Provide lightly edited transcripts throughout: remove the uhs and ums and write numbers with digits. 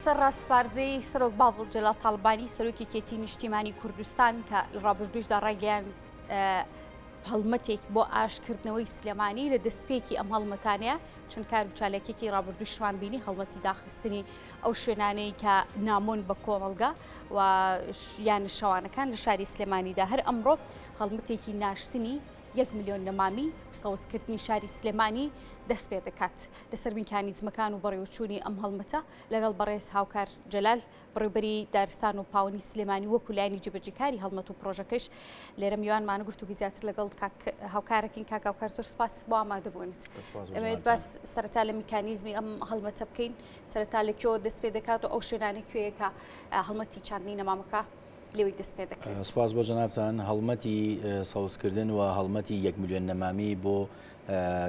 لەسەر ڕاسپاردەی سەرۆک باڤڵ جەلال تاڵبانی سەرۆکی یەکێتی نیشتیمانی کوردستان کە لە ڕابردووشدا ڕایگەیاند هەڵمەتێک بۆ ئاشکردنەوەی سلێمانی لە دەستپێکی ئەم هەڵمەتانەیە چەند کار و چالاکیەکی ڕابردووشمان بینی هەڵمەتی داخستنی ئەو شوێنانەی کە نامۆن بە کۆمەڵگە و یان شەوانەکان لە شاری سلێمانیدا هەر ئەمڕۆ هەڵمەتێکی ناشتنی یەک ملیۆن نەمامی و سەوزکردنی شاری سلێمانی دەست پێ دەکات. لەسەر میکانیزمەکان و بەڕێوەچوونی ئەم هەڵمەتە لەگەڵ بەڕێز هاوکار جەلال بەڕێوبەری دارستان و پاوەنی سلێمانی وەکو لایەنی جێبەجێکاری هەڵمەت و پرۆژەکەش لێرە میوانمان گفتوگوی زیاتر لەگەڵ کاک هاوکارەکەین. کاک هاوکار زۆر سپاس بۆ ئامادەبوونت. دەمەوێت باس سەرەتا لە میکانیزمی ئەم هەڵمەتە بکەین، سەرەتا لە کوێوە دەست پێ دەکات و ئەو شوێنانە کوێیە کە هەڵمەتی چاندنی نەمامەکە لێوەی دەست پێ دەکرێت. سپاس بۆ جەنابتان. هەڵمەتی سەوزکردن و هەڵمەتی یەک ملیۆن نەمامی بۆ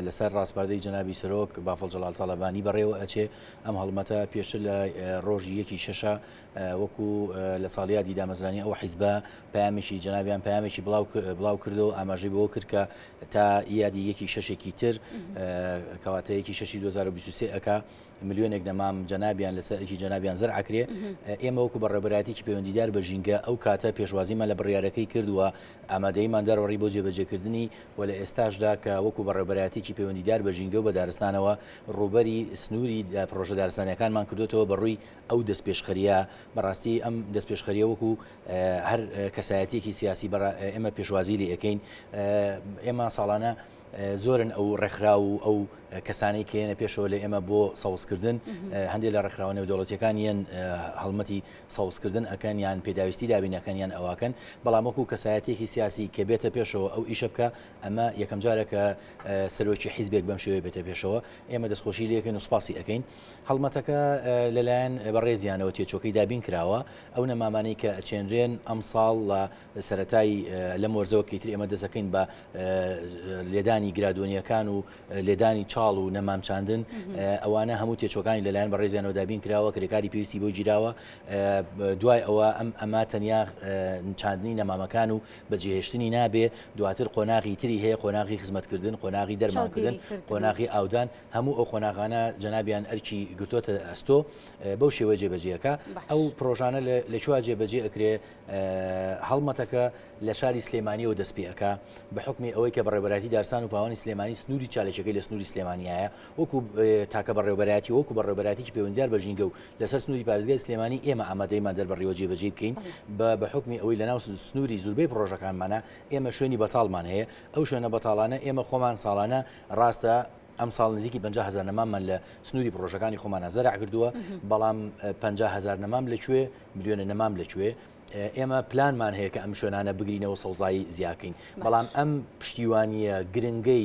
لەسەر ڕاسپاردەی جەنابی سەرۆک بافڵ جەلال تاڵەبانی بەڕێوە ئەچێ. ئەم هەڵمەتە پێشتر لە ڕۆژی یەکی شەشە وەکو لە ساڵیادی دامەزرانی ئەو حیزبە پەیامێکی جەنابیان پەیامێکی بڵاو کردەوە ئاماژەی بەوە کرد کە تا یادی یەکی شەشێکی تر کەواتە یەکی شەشی 2023 ئەکا ملیۆنێک نەمام جەنابیان لەسەر ئەرکی جەنابیان زەرع ئەکرێ، ئێمە وەکو بەڕێوەبەرایەتیی پەیوەندیدار بە ژینگە ئەو کاتە پێشوازیمان لە بڕیارەکەی کرد و ئامادەییمان دەربڕی بۆ جێبەجێکردنی و لە ئێستاشدا کە وەکو بەڕێوەبەرایەتیی پەیوەندیدار بە ژینگە و بە دارستانەوە ڕووبەری سنووری پڕۆژە دارستانییەکانمان کردۆتەوە بە ڕووی ئەو دەستپێشخەرییە بەڕاستی ئەم دەستپێشخەرییە وەکو هەر کەسایەتییەکی سیاسی ئێمە پێشوازی لێ ئەکەین ئێمە ساڵانە زۆرن ئەو ڕێکخراو و ئەو کەسانەی کە یەنە پێشەوە لە ئێمە بۆ سەوزکردن هەندێک لە ڕێکخراوە نێودەوڵەتیەکان یەن هەڵمەتی سەوزکردن ئەکەن یان پێداویستی دابینەکەن یان ئەوەکەن بەڵام وەکو کەسایەتێکی سیاسی کە بێتە پێشەوە ئەو ئیشە بکە ئەمە یەکەم جارە کە سەرۆکی حیزبێک بەم شێوەیە بێتە پێشەوە ئێمە دەستخۆشی لێکەین و سوپاسی ئەەکەین هەڵمەتەکە لەلایەن بەڕێزیانەوە تێچۆکەی دابین کراوە ئەو نەمامانەی کە ئەچێنرێن ئەمساڵ لە سەرەتای لەم وەرزەوە کە ئیتر ئێمە دەست دەکەین بە لێدانی گرادۆنییەکان و لێدانی چاڵ و نەمام چاندن ئەوانە هەموو تێچۆکانی لەلایەن بەڕێزیانەوە دابین کراوە کرێکاری پێویستی بۆ گیراوە دوای ئەوە ئەم ئەمە تەنیا چاندنی نەمامەکان و بەجێهێشتنی نابێ دواتر قۆناغی تری هەیە قۆناغی خزمەتکردن قۆناغی دەرمانکردن قۆناغی ئاودان هەموو ئەو قۆناغانە جەنابیان ئەرکی گرتوتە ئەستۆ بەو شێوە جێبەجێەکە ئەو پرۆژانە لە کوێ جێبەجێ ئەکرێ هەڵمەتەکە لە شاری سلێمانیەوە دەست پێ ئەکا بە حوکمی ئەوەی کە بەڕێوەبەرایەتی دارستان و پاوانی سلێمانی سنووری چالاکیەکەی لە سنووری سلێمانیایە وەکو تاکە بەڕێوەبەرایەتی وەکو بەڕێوەبەرایەتێکی پەیوەندیدار بە ژینگە و لەسەر سنووری پارێزگای سلێمانی ئێمە ئامادەیمان دەربڕیوە جێبەجێی بکەین بە بە حوکمی ئەوەی لەناو سنووری زوربەی پڕۆژەکانمانە ئێمە شوێنی بەتاڵمان هەیە ئەو شوێنە بەتاڵانە ئێمە خۆمان ساڵانە ڕاستە ئەمساڵ نزیکی 50 هەزار نەماممان لە سنووری پڕۆژەکانی خۆمانە زەرع کردووە بەڵام 50 هەزار نەمام لە کوێ ملیۆنە نەمام لە کوێ؟ ئێمە پلانمان هەیە کە ئەم شوێنانە بگرینەوە سەوزایی زیاکەین بەڵام ئەم پشتیوانیە گرنگەی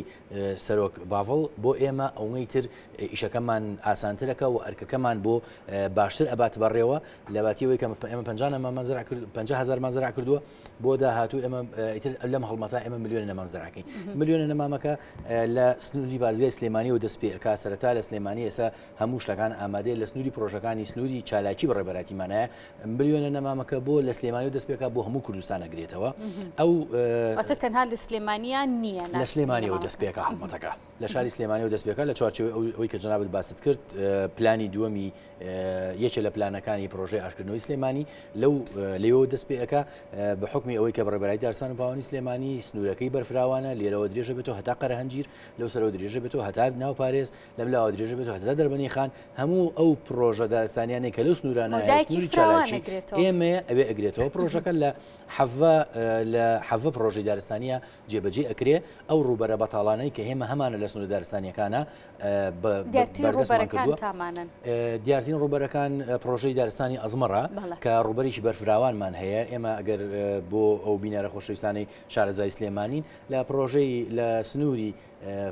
سەرۆک باڤڵ بۆ ئێمە ئەوەی تر ئیشەکەمان ئاسانترەکە و ئەرکەکەمان بۆ باشتر ئەبات بەڕێوە لەباتیەوەی کە ئێمە 50 نەمامان زرع کرد 50 هەزارمان زرع کردووە بۆ داهاتوو ئێمە ئیتر لەم هەڵمەتا ئێمە ملیۆن نەمام زراکەین ملیۆنە نەمامەکە لە سنووری پارێزگای سلێمانی و دەست پێ ئەکا سەرەتا لە سلێمانی ئێستا هەموو شتەکان ئامادەیە لە سنووری پرۆژەکانی سنووری چالاکی بەڕێبەراتیمانایە ملیۆنە نەمامەکە بۆ لە سلێمانی و دەست پێکا بۆ هەموو کوردستان ئەگرێتەوە ئەو واتە تەنها لە سلێمانیان نییە لە سلێمانیەوە دەست پێکا هەڵمەتەکە لە شاری سلێمانیەوە دەست پێکا لە چوارچێوەی ئەوەی کە جەنابت باست کرد پلانی دووەمی یەکێ لە پلانەکانی پرۆژەی ئاشکردنەوەی سلێمانی لەو لێوە دەست پێ ئەکا بە حکمی ئەوەی کە بەڕێبەرای دارستان و پاوانی سلێمانی سنوورەکەی بەرفراوانە لێرەوە درێژە بێتەوە هەتا قەرەهەنجیر لەو سەرەوە درێژە بێتەوە هەتا ناو پارێز لەم لاوە درێژە بێتەوە هەتا دەربەنی خان هەموو ئەو پرۆژە دارستانیانەی کە لەو سنوورانە سنووری چالاکی ئێمەیە ئەوێ ئەگرێتەوە پرۆژەکە لە حەڤە لە حەڤە پرۆژەی دارستانیە جێبەجێ ئەکرێ ئەو ڕووبەرە بەتاڵانەی کە ئێمە هەمانە لە سنوورە دارستانیەکانە دیارترین ڕووبەرەکان کامانەن؟ دیارترین ڕووبەرەکان پرۆژەی دارستانی ئەزمەڕە کە ڕووبەرێکی بەرفراوانمان هەیە ئێمە ئەگەر بۆ ئەو بینەرە خۆشەویستانەی شارەزای سلێمانین لە پرۆژەی لە سنووری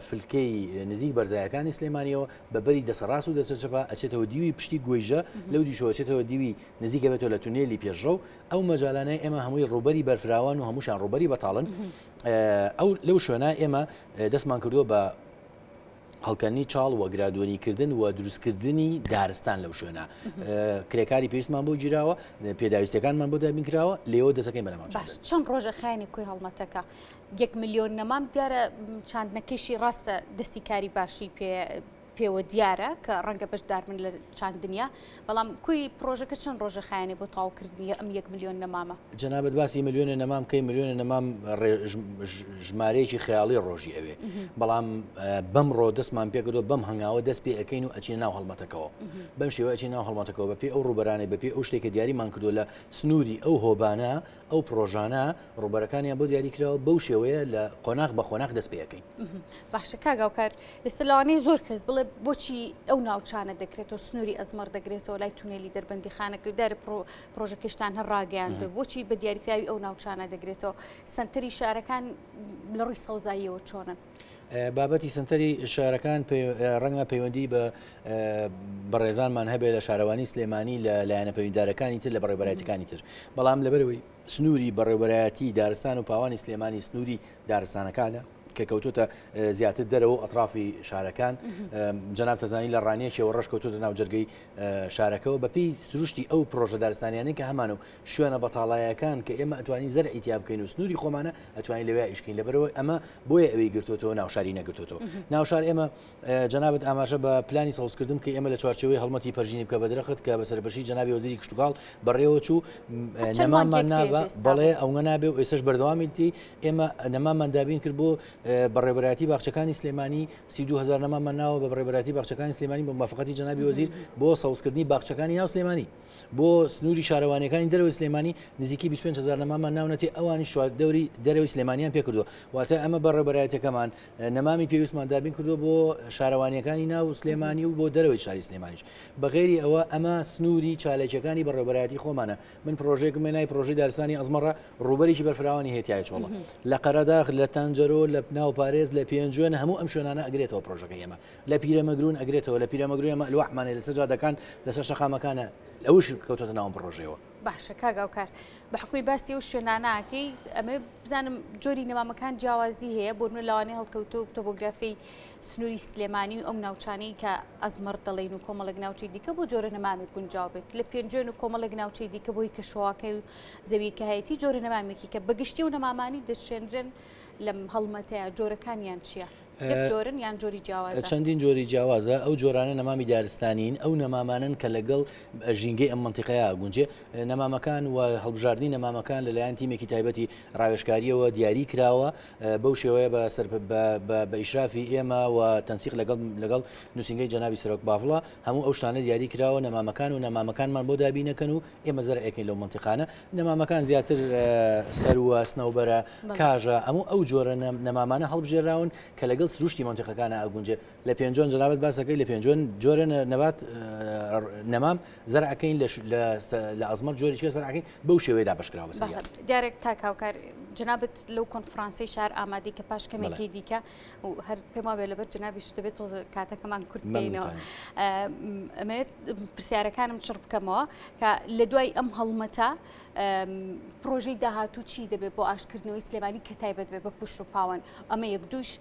فلکەی نزیک بەرزایەکانی سلێمانیەوە بە بەری دەسەڕاست و دەچەچەپە ئەچێتەوە دیوی پشتی گۆیژە لەو دیشەوە ئەچێتەوە دیوی نزیکە بێتەوە لە تونێلی پێشڕەو ئەو مەجالانەی ئێمە هەمووی ڕووبەری بەرفراوان و هەمووشان ڕووبەری بەتاڵن ئەو لەو شوێنە ئێمە دەستمان کردووە بە هەڵکەنی چاڵ و گرادۆنی کردن و دروستکردنی دارستان لەو شوێنە کرێکاری پێویستمان بۆ گیراوە پێداویستەکانمان بۆ دابین کراوە لێەوە دەسەکەی بەنەما باش چەند ڕۆژە خایەنی کۆی هەڵمەتەکە یەک ملیۆن نەمام دیارە چاندنەکەیشی ڕاستە دەستی کاری باشی پێ. پێوە دیارە کە ڕەنگە بەشدار بن لە چاندنیا، بەڵام کۆی پڕۆژەکە چەند ڕۆژە خایەنێ بۆ تەواوکردنی ئەم یەک ملیۆن نەمامە؟ جەنابت باسی ملیۆنێ نەمام کەی ملیۆنێ نەمام ژمارەیەکی خەیاڵی ڕۆژی ئەوێ بەڵام بەمڕۆ دەستمان پێکردو بەم هەنگاوە دەست پێ ئەەکەین و ئەچینە ناو هەڵمەتەکەەوە بەم شێوە ئەچین ناو هەڵمەتەکەەوە بەپێی ئەو ڕووبەرانەی بەپێی ئەو شتێکە دیاریمان کردو لە سنووری ئەو هۆبانە ئەو پڕۆژانە ڕووبەرەکانیان بۆ دیاری کراوە بەو شێوەیە لە قۆناغ بە قۆناغ دەست پێ ئەکەین. باشە کاک هاوکار ئێستا لەوانەیە زۆر کەس بڵێ بۆچی ئەو ناوچانە دەکرێتەوە سنووری ئەزمەڕ دەگرێتەوە لای تونێلی دەربەندیخانە کردارە پرۆژەکەشتان هەر ڕاگەیاند بۆچی بە دیاریکراوی ئەو ناوچانە دەگرێتەوە سنتەری شارەکان لە ڕووی سەوزاییەوە چۆنن؟ بابەتی سنتەری شارەکان ڕەنگە پەیوەندی بە بەڕێزانمان هەبێت لە شارەوانی سلێمانی لە لایەنە پەیوەندارەکانی تر لە بەڕێوەبەرایەتەکانی تر بەڵام لەبەرەوەی سنووری بەڕێوەبەرایەتی دارستان و پاوانی سلێمانی سنووری دارستانەکانە کە کەوتوتە زیاتر دەرەوە و ئەطرافی شارەکان جەناب تەزانی لە ڕانیەکەوە ڕەش کەوتوتە ناو جەرگەی شارەکەەوە بەپی سروشتی ئەو پرۆژە دارستانیانەی کە هەمان و شوێنە بەتاڵایەکان کە ئێمە ئەتوانین زەرعی تیا بکەین و سنووری خۆمانە ئەتوانین لەوێ ئیشکەین لەبەرەوەی ئەمە بۆیە ئەوی گرتوتەوە ناوشاری نەگرتوتەوە ناوشار ئێمە جەنابت ئاماژە بە پلانی سەوزکردن کە ئێمە لە چوارچێوەی هەڵمەتی پەرژینی بکە بە درەخت کە بە سەرپەرشتی جەنابی وەزیری کشتوکاڵ بەڕێوە چوو نەمامان نابە بەڵێ ئەوە نابێ و ئێسش بەردەوامیتی ئێمە نەمامان دابین کرد بۆ بەڕێوەبەرایەتی باخچەکانی سلێمانی 32هزار نەمامان ناوە بە بەڕێوەبەرایەتی باخچەکانی سلێمانی بە موافقەتی جەنابی وەزیر بۆ سەوزکردنی باخچەکانی ناو سلێمانی بۆ سنووری شارەوانیەکانی دەرەوەی سلێمانی نزیکی 25 هزار نەمامان ناونەتی ئەوانی دەوری دەرەوەی سلێمانیان پێکردووە واتە ئەمە بەڕێوەبەرایەتەکەمان نەمامی پێویستمان دابین کردووە بۆ شارەوانیەکانی ناو سلێمانی و بۆ دەرەوەی شاری سلێمانیش بەغێری ئەوە ئەمە سنووری چالاکیەکانی بەڕێوەبەرایەتی خۆمانە من پرۆژێکم نای پرۆژەی دارستانی ئەزمەڕە ڕووبەرێکی بەرفراوانی هەیە تای چۆڵە لە قەرەداغ لە تەنجەرۆ لە ناو پارێز لە پێنجوێن هەموو ئەم شوێنانە ئەگرێتەوە پرۆژەکە ئێمە لە پیرەمەگرون ئەگرێتەوە لە پیرەمەگرون ئێمە ئەلواحمانێ لەسەر جادەکان لەسەر شەقامەکانە ئەوش کەوتۆتە ناوم پرۆژەوە. باشە کاک هاوکار بە حکومی باسی ئەو شوێنانە ئەکەی ئەمێ بزانم جۆری نەمامەکان جیاوازی هەیە بۆ منە لەوانەیە هەڵکەوتو تۆبۆگرافی سنووری سلێمانی و ئەو ناوچانەی کە ئەزمەڕ دەڵێن و کۆمەڵێک ناوچەی دیکە بۆ جۆرە نەمامێک گونجاو بێت لە پێنجوێن و کۆمەڵێک ناوچەی دیکە بۆی کەشوهەواکەی و زەویەکە هەیەتی جۆرە نەمامێکی کە بەگشتی و نەمامانی دەچێنرێن لەم هەڵمەتەیە جۆرەکانیان چییە؟ یەک جۆرن یان جۆری جیاوازە؟ چەندین جۆری جیاوازە، ئەو جۆرانە نەمامی دارستانین، ئەو نەمامانەن کە لەگەڵ ژینگەی ئەم مەنتیقەیە ئەگونجێ، نەمامەکان و هەڵبژاردنی نەمامەکان لەلایەن تیمێکی تایبەتی ڕاوێژکارییەوە دیاری کراوە، بەو شێوەیە بە سەر بە ئیشرافی ئێمە و تەنسیق لەگەڵ لەگەڵ نووسینگەی جەنابی سەرۆک بافڵە هەموو ئەو شتانە دیاری کراوە، نەمامەکان و نەمامەکانمان بۆ دابینەکەن و ئێمە زەرعێکین لەو مەنتیقانە، نەمامەکان زیاتر سەروە، سنەوبەرە، کاژە، هەموو ئەو جۆرە نەمامانە هەڵبژێراون کە لەگەڵ سروشتی مەنتیقەکانە ئەگونجێ. لە پێنجۆن جەنابت باسەکەی لە پێنجۆن جۆرە نەبات نەمام زەرعەکەین لە ئەزمەر جۆرێکی زەرعەکەین بەو شێوەیە دابەشکراوە بەسەریا. دیارە کاک هاوکار جەنابت لەو کۆنفرانسەی شار ئامادەی کە پاش کەمێکی دیکە و هەر پێم وابێ لەبەر جەنابیش دەبێت تۆزە کاتەکەمان کورت بکەینەوە ئەمەوێت پرسیارەکانم چڕ بکەمەوە کە لە دوای ئەم هەڵمەتە پرۆژەی داهاتوو چی دەبێت بۆ ئاشکردنەوەی سلێمانی کە تایبەت بێ بە پوش و پاوەن ئەمە یەک دووش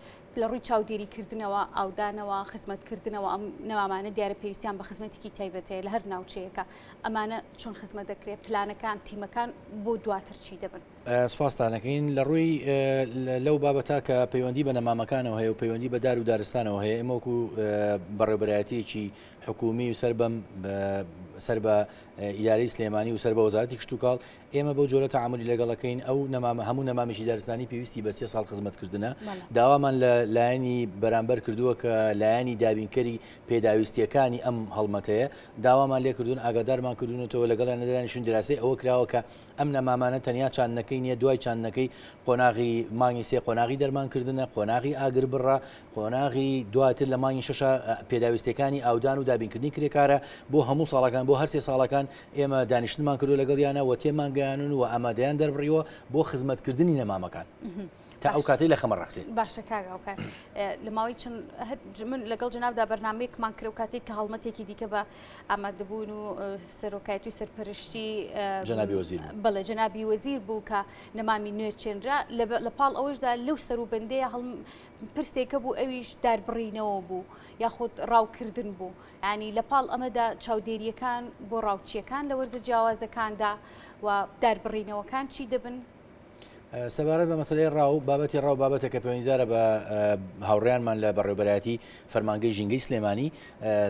لە ڕووی چاودێریکردنەوە ئاودانەوە خزمەتکردنەوە ئەم نەمامانە دیارە پێویستیان بە خزمەتێکی تایبەت هەیە لە هەر ناوچەیەکە ئەمانە چۆن خزمەت دەکرێت پلانەکان تیمەکان بۆ دواتر چی دەبن؟ سپاستان ئەکەین لە ڕووی لەو بابەتە کە پەیوەندی بە نەمامەکانەوە هەیە و پەیوەندی بە دار و دارستانەوە هەیە ئێمە وەکو بەڕێوبەرایەتیەکی حکومی و سەر بەم سەر بە ئیدارەی سلێمانی و سەر بە وەزارەتی کشتوکاڵ ئێمە بەو جۆرە تەعامولی لەگەڵەکەین ئەو نەمامە هەموو نەمامێکی دارستانی پێویستی بە سێ ساڵ خزمەتکردنە داوامان لە لایەنی بەرامبەر کردووە کە لایەنی دابینکەری پێداویستیەکانی ئەم هەڵمەتەیە داوامان لێکردوون ئاگادارمان کردوونەتەوە لەگەڵیان نەدانیشون دراسی ئەوە کراوە کە ئەم نەمامانە تەنیا چاندنەکەی نییە، دوای چاندنەکەی قۆناغی مانگی سێ قۆناغی دەرمانکردنە، قۆناغی ئاگربڕە، قۆناغی دواتر لە مانگی شەشە پێداویستیەکانی ئاودان و دابینکردنی کرێکارە بۆ هەموو ساڵەکان بۆ هەرسێ ساڵەکان ئێمە دانیشتنمان کردو لەگەڵیانە و تێمان گەیانون و ئامادەیان دەربڕیوە بۆ خزمەتکردنی نەمامەکان. تا ئەو کاتەی لە خەمە ڕەخسێن. باشە کاک هاوکار لە ماوەی چەند من لەگەڵ جەنابدا بەرنامەیەکمان کرد و کاتێک کە هەڵمەتێکی دیکە بە ئامادەبوون و سەرۆکایەتی و سەرپەرشتی جەنابی وەزیر بوو. بەڵێ جەنابی وەزیر بوو کە نەمامی نوێ چێنرا لە پاڵ ئەوەشدا لەو سەروبەندەیە هەڵ پرسێکە بوو ئەویش داربڕینەوە بوو یاخود ڕاوکردن بوو ینی لە پاڵ ئەمەدا چاودێریەکان بۆ ڕاوچیەکان لە وەرزە جیاوازەکاندا و داربڕینەوەکان چی دەبن؟ سەبارەت بە مەسەلەی ڕاو، بابەتی ڕاو بابەتێکە پەیوەندیدارە بە هاوڕێیانمان لە بەڕێوەبەرایەتی فەرمانگەی ژینگەی سلێمانی،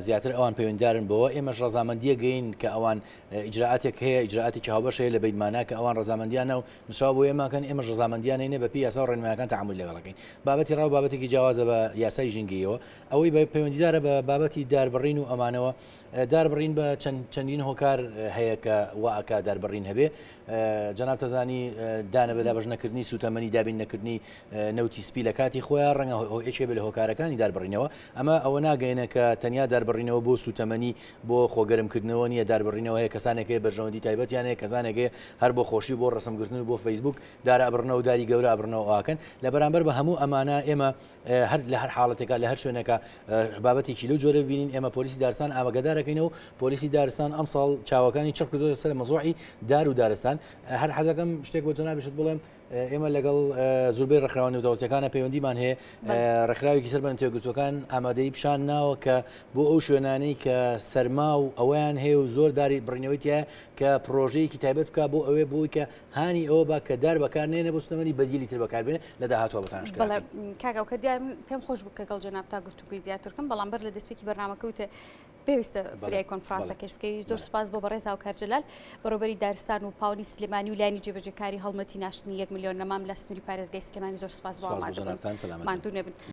زیاتر ئەوان پەیوەندیدارن بەوە، ئێمەش ڕەزامەندییە گەین کە ئەوان ئیجرائاتێک هەیە، ئیجرائاتێکی هاوبەش هەیە لە بەینمانا کە ئەوان ڕەزامەندیانە و نووسراوە بۆ ئێمە کەن، ئێمەش ڕەزامەندیانەینە بە پێی یاسا و ڕێنمایەکان تەعامولی لەگەڵ ئەکەین. بابەتی ڕاو بابەتێکی جیاوازە بە یاسای ژینگەییەوە، ئەوەی بە پەیوەندیدارە بە بابەتی داربڕین و ئەمانەوە، داربڕین بە چەند چەندین هۆکار هەیە کە وا ئەکا داربڕین هەبێ، جەنابت ئەزانی دانە بە دابەش نەکردنی سووتەمەنی دابین نەکردنی نەوتی سپی لە کاتی خۆیان ڕەنگە یەکێ بێ لە هۆکارەکانی داربڕینەوە ئەمە ئەوە ناگەیەنە کە تەنیا داربڕینەوە بۆ سووتەمەنی بۆ خۆگەرمکردنەوە نییە داربڕینەوە هەیە کەسانێک هەیە بەرژەوەندی تایبەتیان هەیە کەسانێک هەیە هەر بۆ خۆشی و بۆ ڕەسمگرتن و بۆ فەیسبوک دار ئەبڕنەوە داری گەورە ئەبڕنەوە ئاکەن لە بەرامبەر بە هەموو ئەمانە ئێمە هەر لە هەر حاڵەتێکا لە هەر شوێنێکا بابەتێکی لەو جۆرە ببینین ئێمە پۆلیسی دارستان ئامەگەدارەکەینەوە پۆلیسی دارستان ئەمساڵ چاوەکانی چڕ کردووە سەر مەزۆعی دار و دارستان هەر حەزەکەم شتێک بۆ جەنابیشت بڵێم ئێمە لەگەڵ زۆربەی ڕێکخراوە نێودەوڵەتیەکانە پەیوەندیمان هەیە ڕێکخراوێکی سەر بە نەتەوەیەکگرتووەکان ئامادەیی پیشان ناوە کە بۆ ئەو شوێنانەی کە سەرما و ئەوەیان هەیە و زۆر داری بڕینەوەی تایە کە پرۆژەیەکی تایبەت بکە بۆ ئەوێ بۆی کە هانی ئەوە با کە دار بەکار نێنێ بۆ سوتەمەنی بەدیلی تر بەکار بێنێ لە داهاتووە بۆتان ئاشکرا بەڵێ کاک ئەوکە دیار من پێم خۆش بوو کە گەڵ جەنابتا گفتوگۆی زیاتر بکەم بەڵام بەر لە دەستپێکی بەرنامەکە وتێ پێویستە فریای کۆنفرانسەکەش بکەوی زۆر سپاس بۆ بەڕێز هاوکار جەلال بەڕێوەبەری دارستان و پاوانی سلێمانی و لایەنی جێبەجێکاری هەڵمەتی ناشتنی یەک ملیۆن نەمام لە سنووری پارێزگای سلێمانی زۆر سپاس بۆ ئامادەبوون ماندوو نەبن.